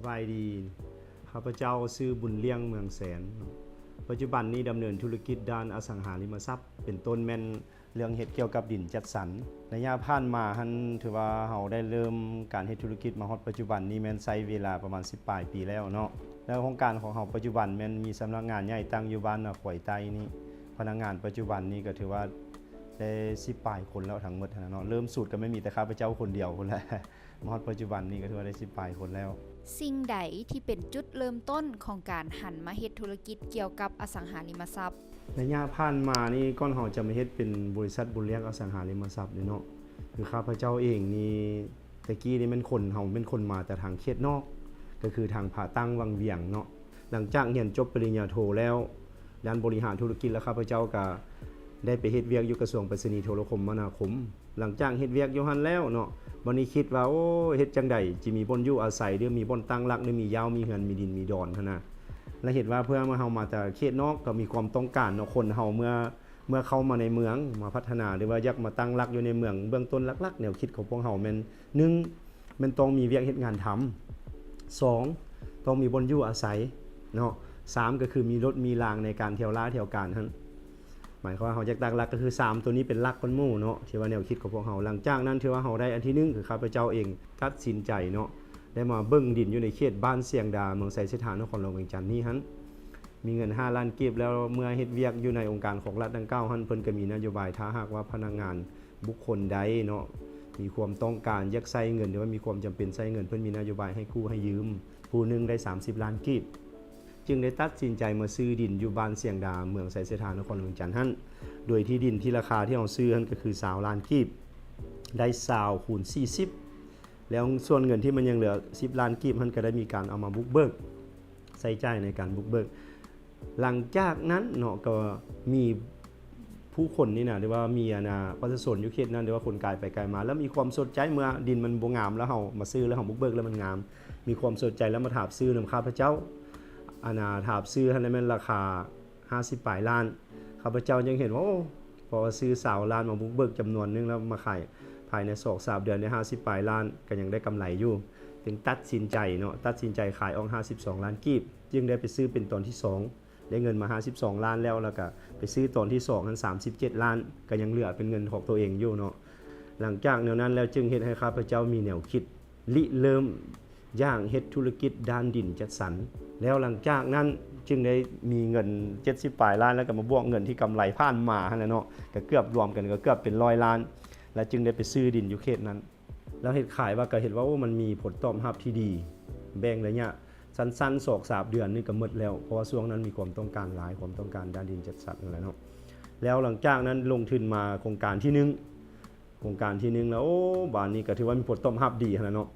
ສະບາຍດີ, ຂ້າພະເຈົ້າຊື່ບຸນລ້ຽງ ເມືອງແສນ. ປັດຈຸບັນນີ້ດຳເນີນທຸລະກິດດ້ານອະສັງຫາລິມະຊັບ ເປັນຕົ້ນແມ່ນເລື່ອງເຮັດກ່ຽວກັບດິນຈັດສັນ. ໄລຍະຜ່ານມາຫັ້ນ ຖືວ່າເຮົາໄດ້ເລີ່ມການເຮັດທຸລະກິດມາຮອດປັດຈຸບັນນີ້ແມ່ນໃຊ້ເວລາປະມານສິບປາຍປີແລ້ວເນາະ. ແລ້ວໂຄງການຂອງເຮົາປັດຈຸບັນແມ່ນມີສຳນັກງານໃຫຍ່ຕັ້ງຢູ່ບ້ານນາຄວາຍໃຕ້ນີ້. ພະນັກງານປັດຈຸບັນນີ້ກໍຖືວ່າໄດ້ສິບປາຍຄົນແລ້ວທັງໝົດຫັ້ນນະເນາະ. ເລີ່ມສຸດກໍແມ່ນມີແຕ່ຂ້າພະເຈົ້າຄົນດຽວພຸ້ນແຫຼະ. ມາຮອດປັດຈຸບັນນີ້ກໍຖືວ່າໄດ້ສິບປາຍຄົນແລ້ວ. ສິ່ງໃດທີ່ເປັນຈຸດເລີ່ມຕົ້ນຂອງການຫັນມາເຮັດທຸລະກິດກ່ຽວກັບອະສັງຫາລິມະຊັບ? ໄລຍະຜ່ານມານີ້ ກ່ອນເຮົາຈະມາເຮັດເປັນບໍລິສັດບຸນລ້ຽງອະສັງຫາລິມະຊັບນີ້ເນາະ, ຄືຂ້າພະເຈົ້າເອງນີ້ ແຕ່ກີ້ນີ້ແມ່ນຄົນ ເຮົາແມ່ນຄົນມາຈາກທາງເຂດນອກ ກໍຄືທາງຜາຕັ້ງ ວັງວຽງເນາະ. ຫຼັງຈາກຮຽນຈົບປະລິນຍາໂທແລ້ວ ດ້ານບໍລິຫານທຸລະກິດ ແລ້ວຂ້າພະເຈົ້າກໍໄດ້ໄປເຮັດວຽກຢູ່ກະຊວງໄປສະນີໂທລະຄົມມະນາຄົມ. ຫຼັງຈາກເຮັດວຽກຢູ່ຫັ້ນແລ້ວເນາະ, ບັດນີ້ຄິດວ່າ ໂອ້ ເຮັດຈັ່ງໃດຊິມີບ່ອນຢູ່ອາໄສ ຫຼື ມີບ່ອນຕັ້ງຫຼັກ ຫຼື ມີເຍົາ ມີເຮືອນ ມີດິນ ມີດອນຫັ້ນນະ. ແລະ ເຮັດວ່າເພື່ອເຮົາມາແຕ່ເຂດນອກ ກໍມີຄວາມຕ້ອງການເນາະ, ຄົນເຮົາເມື່ອ ເມື່ອເຂົ້າມາໃນເມືອງ ມາພັດທະນາ ຫຼືວ່າຢາກມາຕັ້ງຫຼັກຢູ່ໃນເມືອງ, ເບື້ອງຕົ້ນຫຼັກໆ ແນວຄິດຂອງພວກເຮົາແມ່ນ ໜຶ່ງ ແມ່ນຕ້ອງມີວຽກເຮັດງານທຳ, ສອງ ຕ້ອງມີບ່ອນຢູ່ອາໄສເນາະ, ສາມ ກໍຄືມີລົດມີລາງໃນການທ່ຽວລາທ່ຽວການຫັ້ນ. ໝາຍຄວາມວ່າເຮົາຢາກຕັ້ງຫຼັກ ກໍຄືສາມໂຕນີ້ເປັນຫຼັກກ່ອນໝູ່ເນາະ ທີ່ວ່າແນວຄິດຂອງພວກເຮົາ. ຫຼັງຈາກນັ້ນ ຖືວ່າເຮົາໄດ້ອັນທີໜຶ່ງ ຄືຂ້າພະເຈົ້າເອງຕັດສິນໃຈເນາະ ໄດ້ມາເບິ່ງດິນຢູ່ໃນເຂດບ້ານຊຽງດາ ເມືອງໄຊເສດຖາ ນະຄອນຫຼວງວຽງຈັນນີ້ຫັ້ນ. ມີເງິນຫ້າລ້ານກີບ ແລ້ວເມື່ອເຮັດວຽກຢູ່ໃນອົງການຂອງລັດດັ່ງກ່າວຫັ້ນ ເພິ່ນກໍມີນະໂຍບາຍ ຖ້າຫາກວ່າພະນັກງານບຸກຄົນໃດເນາະ ມີຄວາມຕ້ອງການຢາກໃຊ້ເງິນ ຫຼືວ່າມີຄວາມຈຳເປັນໃຊ້ເງິນ ເພິ່ນມີນະໂຍບາຍໃຫ້ກູ້ໃຫ້ຢືມ ຜູ້ໜຶ່ງໄດ້ສາມສິບລ້ານກີບ. ຈຶ່ງໄດ້ຕັດສິນໃຈມາຊື້ດິນຢູ່ບ້ານຊຽງດາ ເມືອງໄຊເສດຖາ ນະຄອນຫຼວງວຽງຈັນຫັ້ນ, ໂດຍທີ່ດິນທີ່ລາຄາທີ່ເຮົາຊື້ຫັ້ນກໍຄືຊາວລ້ານກີບ, ໄດ້ຊາວຄູນສີ່ສິບ ແລ້ວສ່ວນເງິນທີ່ມັນຍັງເຫຼືອສິບລ້ານກີບຫັ້ນ ກໍໄດ້ມີການເອົາມາບຸກເບີກ ໃຊ້ຈ່າຍໃນການບຸກເບີກ. ຫຼັງຈາກນັ້ນເນາະ ກໍມີຜູ້ຄົນນີ້ນະ ຫຼືວ່າມີອັນນາ ປະຊາຊົນຢູ່ເຂດນັ້ນ ຫຼືວ່າຄົນກາຍໄປກາຍມາ ແລ້ວມີຄວາມສົນໃຈ ເມື່ອດິນມັນບໍ່ງາມ ແລ້ວເຮົາມາຊື້ ແລ້ວເຮົາບຸກເບີກແລ້ວມັນງາມ ມີຄວາມສົນໃຈ ແລ້ວມາຖາບຊື້ນຳຂ້າພະເຈົ້າ. ອັນນາ ຖາບຊື້ຫັ້ນແມ່ນລາຄາຫ້າສິບປາຍລ້ານ. ຂ້າພະເຈົ້າຍັງເຫັນວ່າ ໂອ້ ເພາະວ່າຊື້ຊາວລ້ານ ມາບຸກເບີກຈຳນວນໜຶ່ງ ແລ້ວມາຂາຍພາຍໃນສອງສາມເດືອນໄດ້ຫ້າສິບປາຍລ້ານ ກໍຍັງໄດ້ກຳໄລຢູ່. ຈຶ່ງຕັດສິນໃຈເນາະ ຕັດສິນໃຈຂາຍອອກຫ້າສິບສອງລ້ານກີບ, ຈຶ່ງໄດ້ໄປຊື້ເປັນຕອນທີສອງ ໄດ້ເງິນມາຫ້າສິບສອງລ້ານແລ້ວ ແລ້ວກໍໄປຊື້ຕອນທີສອງຫັ້ນສາມສິບເຈັດລ້ານ ກໍຍັງເຫຼືອເປັນເງິນຂອງໂຕເອງຢູ່ເນາະ. ຫຼັງຈາກແນວນັ້ນແລ້ວ ຈຶ່ງເຮັດໃຫ້ຂ້າພະເຈົ້າມີແນວຄິດລິເລີ່ມ ຢ່າງເຮັດທຸລະກິດດ້ານດິນຈັດສັນ. ແລ້ວຫຼັງຈາກນັ້ນຈຶ່ງໄດ້ມີເງິນເຈັດສິບປາຍລ້ານ ແລ້ວກໍມາບວກເງິນທີ່ກຳໄລຜ່ານມາຫັ້ນແຫຼະເນາະ, ກໍເກືອບ ລວມກັນກໍເກືອບເປັນຮ້ອຍລ້ານ ແລ້ວຈຶ່ງໄດ້ໄປຊື້ດິນຢູ່ເຂດນັ້ນ. ແລ້ວເຮັດຂາຍວ່າ ກໍເຫັນວ່າ ໂອ້ ມັນມີຜົນຕອບຮັບທີ່ດີ, ແບ່ງໄລຍະສັ້ນໆ ສອງສາມເດືອນນີ້ກໍໝົດແລ້ວ, ເພາະວ່າຊ່ວງນັ້ນມີຄວາມຕ້ອງການຫຼາຍ, ຄວາມຕ້ອງການດ້ານດິນຈັດສັນນັ້ນແຫຼະເນາະ. ແລ້ວຫຼັງຈາກນັ້ນລົງທຶນມາໂຄງການທີໜຶ່ງ, ໂຄງການທີໜຶ່ງແລ້ວ ໂອ້ ບາດນີ້ກໍຖືວ່າມີຜົນຕອບຮັບດີຫັ້ນແຫຼະເນາະ.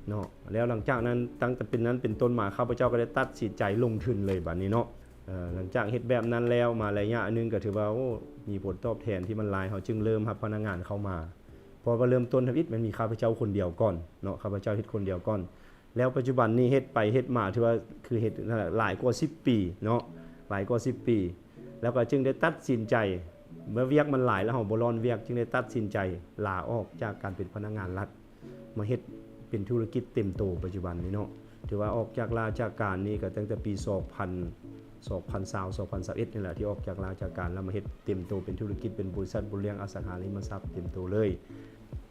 ເນາະ ແລ້ວຫຼັງຈາກນັ້ນ ຕັ້ງແຕ່ເປັນນັ້ນເປັນຕົ້ນມາ ຂ້າພະເຈົ້າກໍໄດ້ຕັດສິນໃຈລົງທຶນເລີຍບາດນີ້ເນາະ. ເອີ ຫຼັງຈາກເຮັດແບບນັ້ນແລ້ວ ມາໄລຍະໜຶ່ງກໍຖືວ່າ ໂອ້ ມີຜົນຕອບແທນທີ່ມັນຫຼາຍ, ເຮົາຈຶ່ງເລີ່ມຮັບພະນັກງານເຂົ້າມາ. ເພາະວ່າເລີ່ມຕົ້ນທຳອິດ ມັນມີຂ້າພະເຈົ້າຄົນດຽວກ່ອນເນາະ, ຂ້າພະເຈົ້າເຮັດຄົນດຽວກ່ອນ. ແລ້ວປັດຈຸບັນນີ້ເຮັດໄປເຮັດມາ ຖືວ່າຄືເຮັດນັ້ນແຫຼະ ຫຼາຍກວ່າສິບປີເນາະ, ຫຼາຍກວ່າສິບປີ. ແລ້ວກໍຈຶ່ງໄດ້ຕັດສິນໃຈ ເມື່ອວຽກມັນຫຼາຍແລ້ວເຮົາບໍ່ລ້ອນວຽກ ຈຶ່ງໄດ້ຕັດສິນໃຈລາອອກຈາກການເປັນພະນັກງານລັດ ມາເຮັດເປັນທຸລະກິດເຕັມໂຕປັດຈຸບັນນີ້ເນາະ. ຖືວ່າອອກຈາກລາຊະການນີ້ກໍຕັ້ງແຕ່ປີສອງພັນ ສອງພັນຊາວ ສອງພັນຊາວເອັດນີ້ແຫຼະ ທີ່ອອກຈາກລາຊະການ ແລ້ວມາເຮັດເຕັມໂຕເປັນທຸລະກິດ ເປັນບໍລິສັດບຸນລ້ຽງອະສັງຫາລິມະຊັບເຕັມໂຕເລີຍ.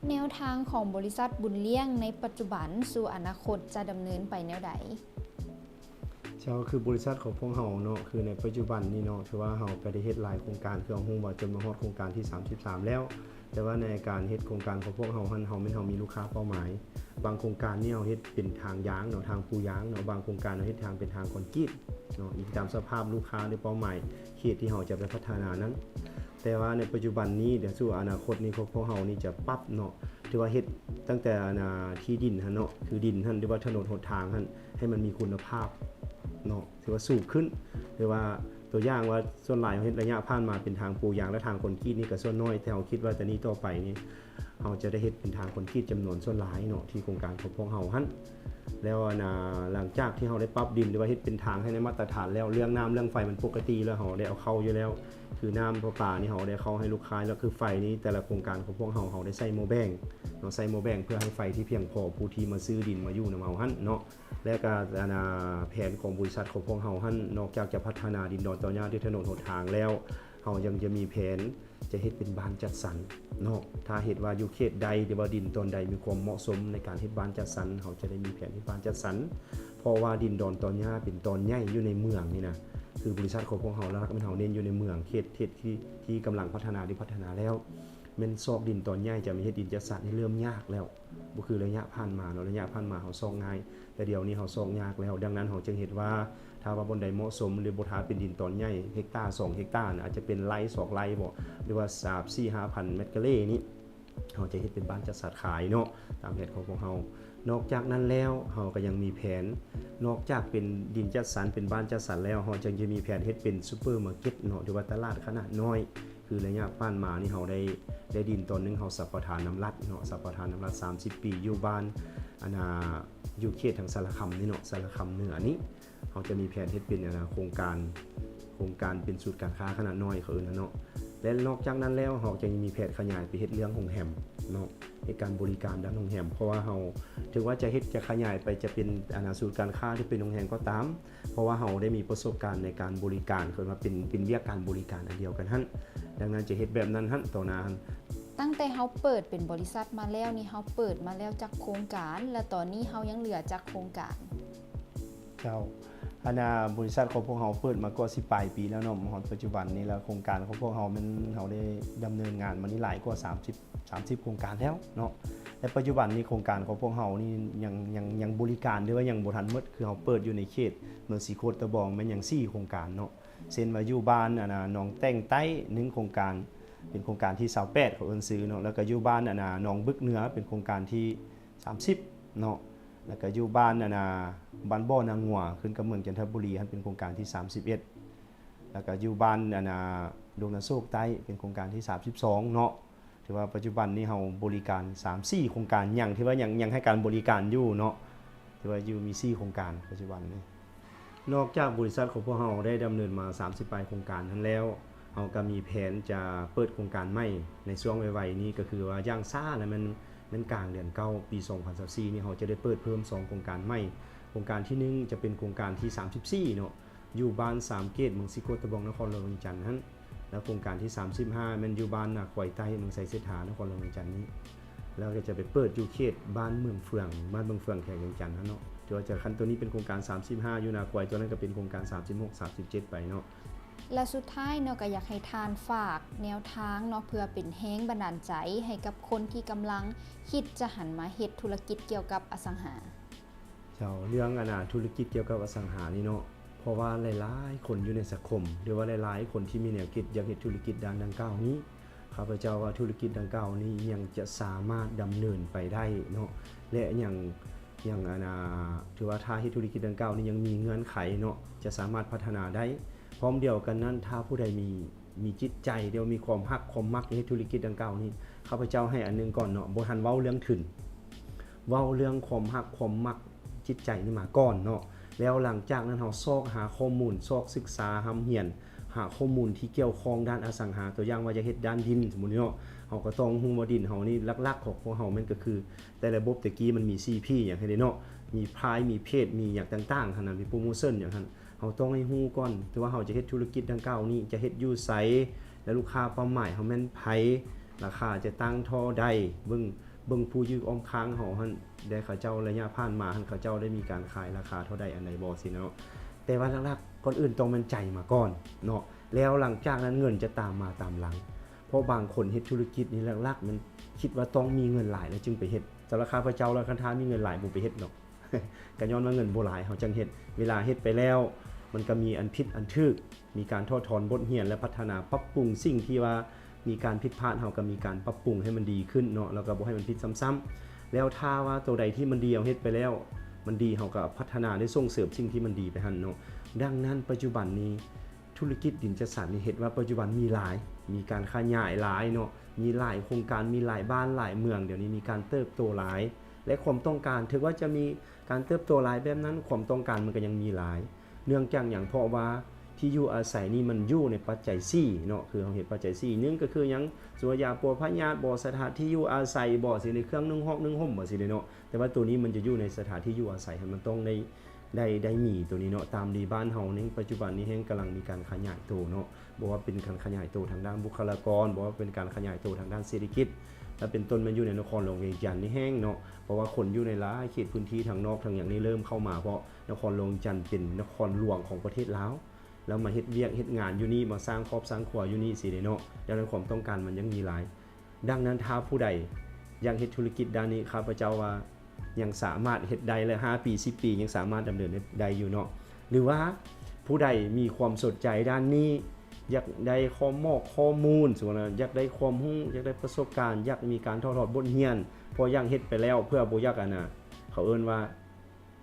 ແນວທາງຂອງບໍລິສັດບຸນລ້ຽງໃນປັດຈຸບັນສູ່ອະນາຄົດຈະດຳເນີນໄປແນວໃດ? ເຈົ້າ ຄືບໍລິສັດຂອງພວກເຮົາເນາະ ຄືໃນປັດຈຸບັນນີ້ເນາະ ຖືວ່າເຮົາກໍໄດ້ເຮັດຫຼາຍໂຄງການ ຄືເຮົາຮູ້ວ່າຈົນມາຮອດໂຄງການທີສາມສິບສາມແລ້ວ. ແຕ່ວ່າໃນການເຮັດໂຄງການຂອງພວກເຮົາຫັ້ນ ເຮົາແມ່ນເຮົາມີລູກຄ້າເປົ້າໝາຍ. ບາງໂຄງການນີ້ເຮົາເຮັດເປັນທາງຢາງເນາະ, ທາງປູຢາງເນາະ, ບາງໂຄງການເຮົາເປົ້າເຮັດທາງເປັນທາງຄອນກຣີດເນາະ, ອີງຕາມສະພາບລູກຄ້າ ຫຼື ເປົ້າໝາຍເຂດທີ່ເຮົາຈະໄປພັດທະນານັ້ນ. ແຕ່ວ່າໃນປັດຈຸບັນນີ້ ດຽວສູ່ອະນາຄົດນີ້ ພວກ ພວກເຮົານີ້ຈະປັບເນາະ, ຖືວ່າເຮັດຕັ້ງແຕ່ ອັນນາ ທີ່ດິນຫັ້ນເນາະ, ຄືດິນຫັ້ນ ຫຼືວ່າຖະໜົນຫົນທາງຫັ້ນ ໃຫ້ມັນມີຄຸນນະພາບເນາະ, ຖືວ່າສູງຂຶ້ນ ຫຼືວ່າ ຕົວຢ່າງວ່າສ່ວນຫຼາຍເຮົາເຮັດໄລຍະຜ່ານມາເປັນທາງປູຢາງ ແລະ ທາງຄອນກຣີດນີ້ກໍສ່ວນໜ້ອຍ, ແຕ່ເຮົາຄິດວ່າແຕ່ນີ້ຕໍ່ໄປນີ້ ເຮົາຈະໄດ້ເຮັດເປັນທາງຄອນກຣີດຈຳນວນສ່ວນຫຼາຍເນາະ ທີ່ໂຄງການຂອງພວກເຮົາຫັ້ນ. ແລ້ວອັນນ່າ ຫຼັງຈາກທີ່ເຮົາໄດ້ປັບດິນ ຫຼືວ່າເຮັດເປັນທາງໃຫ້ໄດ້ມາດຕະຖານແລ້ວ, ເລື່ອງນ້ຳເລື່ອງໄຟມັນປົກກະຕິແລ້ວ, ເຮົາໄດ້ເອົາເຂົ້າຢູ່ແລ້ວ. ຄືນ້ຳປະປານີ້ເຮົາໄດ້ເຂົ້າໃຫ້ລູກຄ້າ ແລ້ວຄືໄຟນີ້ແຕ່ລະໂຄງການຂອງພວກເຮົາ ເຮົາໄດ້ໃສ່ໝໍ້ແບງເນາະ, ໃສ່ໝໍ້ແບງເພື່ອໃຫ້ໄຟທີ່ພຽງພໍຜູ້ທີ່ມາຊື້ດິນມາຢູ່ນຳເຮົາຫັ້ນເນາະ. ແລະກະອັນນ່າ ແຜນຂອງບໍລິສັດຂອງພວກເຮົາຫັ້ນ ນອກຈາກຈະພັດທະນາດິນດອນຕອນຫຍ້າ ຫຼືຖະໜົນຫົນທາງແລ້ວ, ເຮົາຍັງຈະມີແຜນຈະເຮັດເປັນບ້ານຈັດສັນເນາະ. ຖ້າເຮັດວ່າຢູ່ເຂດໃດ ຫຼືວ່າດິນຕອນໃດມີຄວາມເໝາະສົມໃນການເຮັດບ້ານຈັດສັນ, ເຮົາຈະໄດ້ມີແຜນເຮັດບ້ານຈັດສັນ. ເພາະວ່າດິນດອນຕອນຫຍ້າເປັນຕອນໃຫຍ່ຢູ່ໃນເມືອງນີ້ນະ, ຄືບໍລິສັດຂອງພວກເຮົາຫຼັກໆແມ່ນເຮົາເນັ້ນຢູ່ໃນເມືອງ, ເຂດ ເຂດທີ່ ທີ່ກຳລັງພັດທະນາ ຫຼືພັດທະນາແລ້ວ, ແມ່ນຊອກດິນຕອນໃຫຍ່ຈະມາເຮັດດິນຈັດສັນນີ້ເລີ່ມຍາກແລ້ວ. ບໍ່ຄືໄລຍະຜ່ານມາເນາະ, ໄລຍະຜ່ານມາເຮົາຊອກງ່າຍ, ແຕ່ດຽວນີ້ເຮົາຊອກຍາກແລ້ວ. ດັ່ງນັ້ນເຮົາຈຶ່ງເຮັດວ່າ ຖ້າວ່າບ່ອນໃດເໝາະສົມ ຫຼືບໍ່ຖ້າເປັນດິນຕອນໃຫຍ່ ເຮັກຕາສອງເຮັກຕານະ, ອາດຈະເປັນໄລ່ສອງໄລ່ບໍ ຫຼືວ່າສາມ ສີ່ ຫ້າພັນແມັດກາເຣນີ້, ເຮົາຈະເຮັດເປັນບ້ານຈັດສັນຂາຍເນາະ ຕາມແຜນຂອງພວກເຮົາ. ນອກຈາກນັ້ນແລ້ວ ເຮົາກໍຍັງມີແຜນ ນອກຈາກເປັນດິນຈັດສັນ ເປັນບ້ານຈັດສັນແລ້ວ, ເຮົາຍັງຈະມີແຜນເຮັດເປັນຊຸບເປີມາເກັດເນາະ ຫຼືວ່າຕະຫຼາດຂະໜາດນ້ອຍ. ຄືໄລຍະຜ່ານມານີ້ເຮົາໄດ້ ໄດ້ດິນຕອນໜຶ່ງເຮົາສຳປະທານນຳລັດເນາະ, ສຳປະທານນຳລັດສາມສິບປີ ຢູ່ບ້ານ ອັນນ່າ ຢູ່ເຂດທາງສາລະຄຳນີ້ເນາະ, ສາລະຄຳເໜືອນີ້ ເຮົາຈະມີແຜນເຮັດເປັນ ອັນນ່າ ໂຄງການ ໂຄງການເປັນສູນການຄ້າຂະໜາດນ້ອຍ ເຂົາເອີ້ນຫັ້ນເນາະ. ແລະ ນອກຈາກນັ້ນແລ້ວ ເຮົາຈະຍັງມີແຜນຂະຫຍາຍໄປເຮັດເລື່ອງໂຮງແຮມເນາະ, ເຮັດການບໍລິການດ້ານໂຮງແຮມ. ເພາະວ່າເຮົາ ເຖິງວ່າຈະເຮັດ ຈະຂະຫຍາຍໄປ ຈະເປັນ ອັນນ່າ ສູນການຄ້າ ຫຼືເປັນໂຮງແຮມກໍຕາມ, ເພາະວ່າເຮົາໄດ້ມີປະສົບການໃນການບໍລິການ, ເອີ້ນວ່າເປັນ ເປັນວຽກການບໍລິການອັນດຽວກັນຫັ້ນ. ດັ່ງນັ້ນຈະເຮັດແບບນັ້ນຫັ້ນຕໍ່ໜ້າຫັ້ນ. ຕັ້ງແຕ່ເຮົາເປີດເປັນບໍລິສັດມາແລ້ວນີ້ ເຮົາເປີດມາແລ້ວຈັກໂຄງການ ແລະ ຕອນນີ້ເຮົາຍັງເຫຼືອຈັກໂຄງການ? ເຈົ້າ ອັນນ່າ ບໍລິສັດຂອງພວກເຮົາເປີດມາກໍສິບປາຍປີແລ້ວເນາະ, ມາຮອດປັດຈຸບັນນີ້ລະ ໂຄງການຂອງພວກເຮົາແມ່ນເຮົາໄດ້ດຳເນີນງານມານີ້ຫຼາຍກວ່າສາມສິບ ສາມສິບໂຄງການແລ້ວເນາະ. ແລະ ປັດຈຸບັນນີ້ໂຄງການຂອງພວກເຮົານີ້ຍັງ ຍັງ ຍັງບໍລິການ ຫຼືວ່າຍັງບໍ່ທັນໝົດ, ຄືເຮົາເປີດຢູ່ໃນເຂດເມືອງສີໂຄດຕະບອງແມ່ນຍັງສີ່ໂຄງການເນາະ. ເຊັ່ນວ່າຢູ່ບ້ານ ອັນນ່າ ໜອງແຕ່ງໃຕ້ ໜຶ່ງໂຄງການ ເປັນໂຄງການທີຊາວແປດ ເຂົາເອີ້ນຊື່ເນາະ, ແລ້ວກໍຢູ່ບ້ານ ອັນນ່າ ໜອງບຶກເໜືອ ເປັນໂຄງການທີສາມສິບເນາະ, ແລ້ວກໍຢູ່ບ້ານ ອັນນ່າ ບ້ານບໍ່ນາງົວ ຂຶ້ນກັບເມືອງຈັນທະບູລີຫັ້ນ ເປັນໂຄງການທີສາມສິບເອັດ, ແລ້ວກໍຢູ່ບ້ານ ອັນນ່າ ດົງນາໂສກໃຕ້ ເປັນໂຄງການທີສາມສິບສອງເນາະ. ຖືວ່າປັດຈຸບັນນີ້ເຮົາບໍລິການສາມສີ່ໂຄງການ ຍັງ ທີ່ວ່າຍັງ ຍັງໃຫ້ການບໍລິການຢູ່ເນາະ, ຖືວ່າຢູ່ມີສີ່ໂຄງການປັດຈຸບັນນີ້. ນອກຈາກບໍລິສັດຂອງພວກເຮົາໄດ້ດຳເນີນມາສາມສິບປາຍໂຄງການຫັ້ນແລ້ວ, ເຮົາກໍມີແຜນຈະເປີດໂຄງການໃໝ່ໃນຊ່ວງໄວໆນີ້, ກໍຄືວ່າຢ່າງຊ້າແລ້ວແມ່ນ ແມ່ນກາງເດືອນເກົ້າ ປີສອງພັນຊາວສີ່ນີ້ ເຮົາຈະໄດ້ເປີດເພີ່ມສອງໂຄງການໃໝ່. ໂຄງການທີໜຶ່ງຈະເປັນໂຄງການທີສາມສິບສີ່ເນາະ, ຢູ່ບ້ານສາມເກດ ເມືອງສີໂຄດຕະບອງ ນະຄອນຫຼວງວຽງຈັນຫັ້ນ, ແລ້ວໂຄງການທີສາມສິບຫ້າແມ່ນຢູ່ບ້ານນາຄວາຍໃຕ້ ເມືອງໄຊເສດຖາ ນະຄອນຫຼວງວຽງຈັນນີ້, ແລ້ວກໍຈະໄປເປີດຢູ່ເຂດບ້ານເມືອງເຟືອງ ບ້ານເມືອງເຟືອງ ແຂວງວຽງຈັນຫັ້ນເນາະ. ຖືວ່າຈະ ຄັນໂຕນີ້ເປັນໂຄງການສາມສິບຫ້າຢູ່ນາຄວາຍ, ໂຕນັ້ນກໍເປັນໂຄງການສາມສິບຫົກ ສາມສິບເຈັດໄປເນາະ. ແລະ ສຸດທ້າຍເນາະ ກໍຢາກໃຫ້ທ່ານຝາກແນວທາງເນາະ ເພື່ອເປັນແຮງບັນດານໃຈໃຫ້ກັບຄົນທີ່ກຳລັງຄິດຈະຫັນມາເຮັດທຸລະກິດກ່ຽວກັບອະສັງຫາ. ເຈົ້າ ເລື່ອງອັນນ່າ ທຸລະກິດກ່ຽວກັບອະສັງຫານີ້ເນາະ, ເພາະວ່າຫຼາຍໆຄົນຢູ່ໃນສັງຄົມ ຫຼືວ່າຫຼາຍໆຄົນທີ່ມີແນວຄິດຢາກເຮັດທຸລະກິດດ້ານດັ່ງກ່າວນີ້, ຂ້າພະເຈົ້າວ່າທຸລະກິດດັ່ງກ່າວນີ້ຍັງຈະສາມາດດຳເນີນໄປໄດ້ເນາະ ແລະ ຍັງ ຍັງອັນນ່າ ຖືວ່າຖ້າເຮັດທຸລະກິດດັ່ງກ່າວນີ້ຍັງມີເງື່ອນໄຂເນາະ ຈະສາມາດພັດທະນາໄດ້. ພ້ອມດຽວກັນນັ້ນ ຖ້າຜູ້ໃດມີ ມີຈິດໃຈ ຫຼືວ່າມີຄວາມຮັກຄວາມມັກເຮັດທຸລະກິດດັ່ງກ່າວນີ້, ຂ້າພະເຈົ້າໃຫ້ອັນໜຶ່ງກ່ອນເນາະ, ບໍ່ທັນເວົ້າເລື່ອງທຶນ ເວົ້າເລື່ອງຄວາມຮັກຄວາມມັກ ຈິດໃຈນີ້ມາກ່ອນເນາະ. ແລ້ວຫຼັງຈາກນັ້ນເຮົາຊອກຫາຂໍ້ມູນ ຊອກສຶກສາຮ່ຳຮຽນ ຫາຂໍ້ມູນທີ່ກ່ຽວຂ້ອງດ້ານອະສັງຫາ, ຕົວຢ່າງວ່າຢາກເຮັດດ້ານດິນ ສົມມຸດເນາະ, ເຮົາກໍຕ້ອງຮູ້ວ່າດິນເຮົານີ້ ຫຼັກໆຂອງພວກເຮົາແມ່ນກໍຄື ແຕ່ລະບົບແຕ່ກີ້ມັນມີສີ່ພີຫຍັງຫັ້ນເດເນາະ, ມີ price ມີ paid ມີຫຍັງຕ່າງໆຫັ້ນນະ, ມີ promotion ຫຍັງຫັ້ນ ເຮົາຕ້ອງໃຫ້ຮູ້ກ່ອນ ຖືວ່າເຮົາຈະເຮັດທຸລະກິດດັ່ງກ່າວນີ້ ຈະເຮັດຢູ່ໃສ ແລະ ລູກຄ້າເປົ້າໝາຍເຮົາແມ່ນໃຜ, ລາຄາຈະຕັ້ງທໍ່ໃດ, ເບິ່ງ ເບິ່ງຜູ້ຢືກອ້ອມຂ້າງເຮົາຫັ້ນ ແລະ ເຂົາເຈົ້າໄລຍະຜ່ານມາຫັ້ນ ເຂົາເຈົ້າໄດ້ມີການຂາຍລາຄາທໍ່ໃດອັນໃດບໍ່ ຊີ້ນະເນາະ. ແຕ່ວ່າຫຼັກໆ ກ່ອນອື່ນຕ້ອງແມ່ນໃຈມາກ່ອນເນາະ, ແລ້ວຫຼັງຈາກນັ້ນເງິນຈະຕາມມາຕາມຫຼັງ. ເພາະບາງຄົນເຮັດທຸລະກິດນີ້ຫຼັກໆ ແມ່ນຄິດວ່າຕ້ອງມີເງິນຫຼາຍແລ້ວຈຶ່ງໄປເຮັດ. ສຳລັບຂ້າພະເຈົ້າແລ້ວ ຄັນຖ້າມີເງິນຫຼາຍບໍ່ໄປເຮັດດອກ. ກໍຍ້ອນວ່າເງິນບໍ່ຫຼາຍເຮົາຈັ່ງເຮັດ. ເວລາເຮັດໄປແລ້ວ ມັນກໍມີອັນຜິດອັນຖືກ, ມີການຖອດຖອນບົດຮຽນ ແລະ ພັດທະນາປັບປຸງສິ່ງທີ່ວ່າມີການຜິດພາດ, ເຮົາກໍມີການປັບປຸງໃຫ້ມັນດີຂຶ້ນເນາະ, ແລ້ວກໍບໍ່ໃຫ້ມັນຜິດຊ້ຳໆ. ແລ້ວຖ້າວ່າໂຕໃດທີ່ມັນດີເຮົາເຮັດໄປແລ້ວ ມັນດີ, ເຮົາກໍພັດທະນາ ແລະ ສົ່ງເສີມສິ່ງທີ່ມັນດີໄປຫັ້ນເນາະ. ດັ່ງນັ້ນ ປັດຈຸບັນນີ້ ທຸລະກິດດິນຈັດສັນນີ້ເຮັດວ່າປັດຈຸບັນມີຫຼາຍ ມີການຂະຫຍາຍຫຼາຍເນາະ ມີຫຼາຍໂຄງການ ມີຫຼາຍບ້ານຫຼາຍເມືອງ ດຽວນີ້ມີການເຕີບໂຕຫຼາຍ ແລະ ຄວາມຕ້ອງການ ເຖິງວ່າຈະມີການເຕີບໂຕຫຼາຍແບບນັ້ນ ຄວາມຕ້ອງການມັນກໍຍັງມີຫຼາຍ ເນື່ອງຈາກຫຍັງ? ເພາະວ່າທີ່ຢູ່ອາໄສນີ້ມັນຢູ່ໃນປັດໄຈສີ່ເນາະ ຄືເຮົາເຮັດປັດໄຈສີ່ ໜຶ່ງກໍຄືຫຍັງ? ສຸຂະຢາປົວພະຍາດບໍ ສະຖານທີ່ຢູ່ອາໄສບໍ ຊິໄດ້ເຄື່ອງນຸ່ງຫອກນຸ່ງຫົ່ມບໍ ຊິໄດ້ເນາະ ແຕ່ວ່າໂຕນີ້ມັນຈະຢູ່ໃນສະຖານທີ່ຢູ່ອາໄສ ໃຫ້ມັນຕ້ອງໄດ້ ໄດ້ ໄດ້ມີໂຕນີ້ເນາະ ຕາມທີ່ບ້ານເຮົາໃນປັດຈຸບັນນີ້ແຮ່ງກຳລັງມີການຂະຫຍາຍໂຕເນາະ ບໍ່ວ່າເປັນການຂະຫຍາຍໂຕທາງດ້ານບຸກຄະລາກອນ ບໍ່ວ່າເປັນການຂະຫຍາຍໂຕທາງດ້ານເສດຖະກິດ ແລະ ເປັນຕົ້ນແມ່ນຢູ່ໃນນະຄອນຫຼວງວຽງຈັນນີ້ແຮ່ງເນາະ ເພາະວ່າຄົນຢູ່ໃນຫຼາຍເຂດພື້ນທີ່ທາງນອກທາງຫຍັງນີ້ເລີ່ມເຂົ້າມາ ເພາະນະຄອນຫຼວງວຽງຈັນເປັນນະຄອນຫຼວງຂອງປະເທດລາວ ແລ້ວມາເຮັດວຽກເຮັດງານຢູ່ນີ້ ມາສ້າງຄອບສ້າງຄົວຢູ່ນີ້ຊີ້ເດ້ເນາະ ດັ່ງນັ້ນຄວາມຕ້ອງການມັນຍັງມີຫຼາຍ ດັ່ງນັ້ນຖ້າຜູ້ໃດຢາກເຮັດທຸລະກິດດ້ານນີ້ ຂ້າພະເຈົ້າວ່າ ຍັງສາມາດເຮັດໄດ້ ແລະ ຫ້າປີ ສິບປີ ຍັງສາມາດດຳເນີນໄດ້ຢູ່ເນາະ ຫຼືວ່າຜູ້ໃດມີຄວາມສົນໃຈດ້ານນີ້ ຢາກໄດ້ຂໍ້ມອກຂໍ້ມູນ ສົມມຸດວ່າຢາກໄດ້ຄວາມຮູ້ ຢາກໄດ້ປະສົບການ ຢາກມີການຖ່າຍທອດບົດຮຽນ ບໍ່ຢາກເຮັດໄປແລ້ວ ເພື່ອບໍ່ຢາກ ອັນນ່າ ເຂົາເອີ້ນວ່າ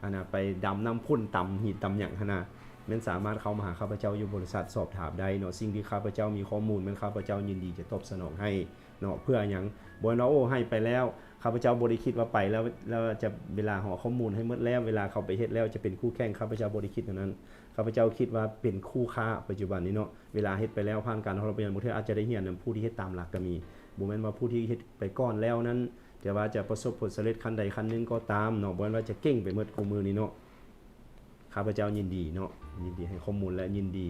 ອັນນ່າ ໄປດຳນ້ຳຂຸ່ນ ຕຳຫີນຕຳຫຍັງຫັ້ນນະ ແມ່ນສາມາດເຂົ້າມາຫາຂ້າພະເຈົ້າຢູ່ບໍລິສັດ ສອບຖາມໄດ້ເນາະ ສິ່ງທີ່ຂ້າພະເຈົ້າມີຂໍ້ມູນ ແມ່ນຂ້າພະເຈົ້າຍິນດີຈະຕອບສະໜອງໃຫ້ ເນາະ ເພື່ອຫຍັງ? ບໍ່ແມ່ນວ່າ ໂອ້ ໃຫ້ໄປແລ້ວ ຂ້າພະເຈົ້າບໍ່ໄດ້ຄິດວ່າໄປແລ້ວ ແລ້ວຈະເວລາເຮົາເອົາຂໍ້ມູນໃຫ້ໝົດແລ້ວ ເວລາເຂົາໄປເຮັດແລ້ວຈະເປັນຄູ່ແຂ່ງ ຂ້າພະເຈົ້າບໍ່ໄດ້ຄິດແນວນັ້ນ ຂ້າພະເຈົ້າຄິດວ່າເປັນຄູ່ຄ້າ ປັດຈຸບັນນີ້ເນາະ ເວລາເຮັດໄປແລ້ວ ຜ່ານການເຮົາລະປະຍານ ບາງເທື່ອອາດຈະໄດ້ຮຽນນຳຜູ້ທີ່ເຮັດຕາມຫຼັກກໍມີ ບໍ່ແມ່ນວ່າຜູ້ທີ່ເຮັດໄປກ່ອນແລ້ວນັ້ນ ຈະວ່າຈະປະສົບຜົນສຳເລັດຂັ້ນໃດຂັ້ນໜຶ່ງກໍຕາມເນາະ ບໍ່ແມ່ນວ່າຈະເກັ່ງໄປໝົດຄູ່ມື້ນີ້ເນາະ. ຂ້າພະເຈົ້າຍິນດີເນາະ ຍິນດີໃຫ້ຂໍ້ມູນ ແລະ ຍິນດີ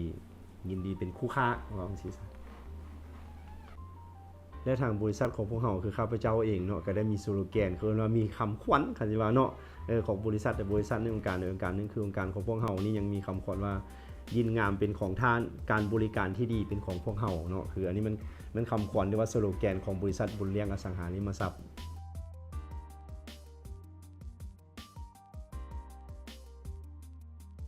ຍິນດີເປັນຄູ່ຄ້າ ວ່າຈັ່ງຊີ້ຊະ ແລະ ທາງບໍລິສັດຂອງພວກເຮົາ ຄືຂ້າພະເຈົ້າເອງເນາະ ກໍໄດ້ມີສະໂລແກນ ເຂົາເອີ້ນວ່າມີຄຳຂວັນ ຄັນຊິວ່າເນາະ ເອີ ຂອງບໍລິສັດ ແຕ່ບໍລິສັດໜຶ່ງ ອົງການໜຶ່ງ ອົງການໜຶ່ງ ຄືອົງການຂອງພວກເຮົານີ້ຍັງມີຄຳຂວັນວ່າ ຍິນງາມເປັນຂອງທ່ານ ການບໍລິການທີ່ດີເປັນຂອງພວກເຮົາເນາະ ຄືອັນນີ້ມັນ ມັນຄຳຂວັນ ຫຼືວ່າສະໂລແກນຂອງບໍລິສັດບຸນລ້ຽງອະສັງຫາລິມະຊັບ